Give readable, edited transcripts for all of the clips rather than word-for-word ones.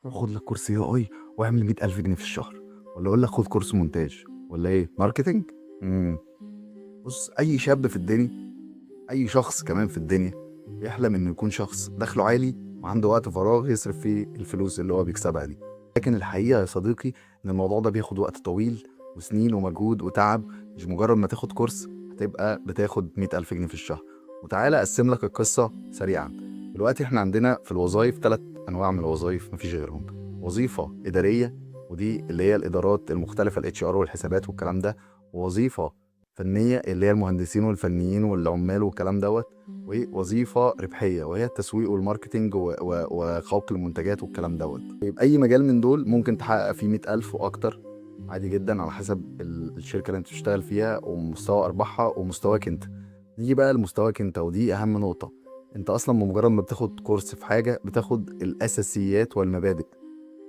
خد لك كورس AI واعمل 100,000 جنيه في الشهر، ولا اقول لك خد كورس مونتاج، ولا ايه marketing. امم بص، اي شاب في الدنيا، اي شخص كمان في الدنيا، بيحلم انه يكون شخص دخله عالي وعنده وقت فراغ يصرف فيه الفلوس اللي هو بيكسبها دي. لكن الحقيقة يا صديقي ان الموضوع ده بياخد وقت طويل وسنين ومجهود وتعب. مش مجرد ما تاخد كورس هتبقى بتاخد 100,000 جنيه في الشهر. وتعالى اقسم لك القصة سريعا. دلوقتي احنا عندنا في الوظائف 3 انواع من الوظائف، مفيش غيرهم. وظيفة اداريه، ودي اللي هي الادارات المختلفه، ال HR والحسابات والكلام ده. ووظيفه فنية اللي هي المهندسين والفنيين والعمال والكلام دوت. ووظيفه ربحية وهي التسويق وال marketing وخلق المنتجات والكلام دوت. يبقى اي مجال من دول ممكن تحقق فيه 100,000 واكتر عادي جدا، على حسب الشركة اللي انت بتشتغل فيها ومستوى ارباحها ومستواك انت. نيجي بقى لمستواك انت، ودي اهم نقطه. انت اصلا بمجرد ما بتاخد كورس في حاجة بتاخد الاساسيات والمبادئ،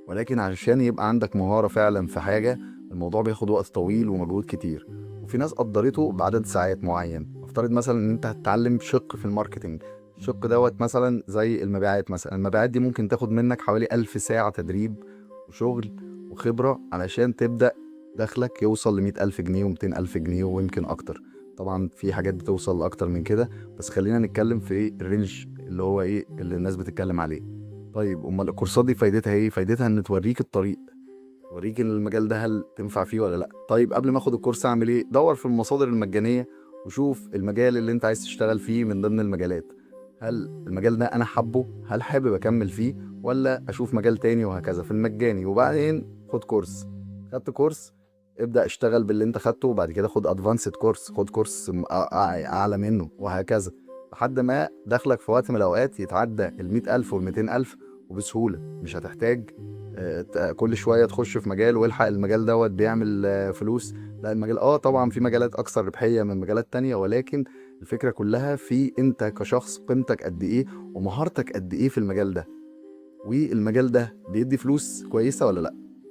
ولكن عشان يبقى عندك مهارة فعلا في حاجة الموضوع بياخد وقت طويل ومجهود كتير. وفي ناس قدرته بعدد ساعات معين. افترض مثلا ان انت هتتعلم شق في ال marketing، الشق دوت مثلا زي المبيعات مثلا. المبيعات دي ممكن تاخد منك حوالي 1000 ساعة تدريب وشغل وخبرة علشان تبدأ دخلك يوصل ل100,000 جنيه و200,000 جنيه ويمكن أكتر. طبعا في حاجات بتوصل لأكتر من كده، بس خلينا نتكلم في ال range اللي هو ايه اللي الناس بتتكلم عليه. طيب امال الكورسات دي فايدتها ايه؟ فايدتها ان توريك الطريق، توريك المجال ده هل تنفع فيه ولا لا. طيب قبل ما اخد الكورس اعمل ايه؟ دور في المصادر المجانية وشوف المجال اللي انت عايز تشتغل فيه من ضمن المجالات. هل المجال ده انا حابه؟ هل حابب اكمل فيه ولا اشوف مجال تاني؟ وهكذا في المجاني. وبعدين خد كورس. خدت كورس، ابدا اشتغل باللي انت خدته، وبعد كده خد advanced course، خد كورس اعلى منه، وهكذا لحد ما دخلك في وقت من الاوقات يتعدى ال100,000 وال200,000 وبسهوله. مش هتحتاج كل شوية تخش في مجال والحق المجال دوت بيعمل فلوس. لا، المجال طبعا في مجالات اكثر ربحية من مجالات تانية، ولكن الفكرة كلها في انت كشخص قيمتك قد ايه ومهارتك قد ايه في المجال ده، والمجال ده بيدي فلوس كويسة ولا لا.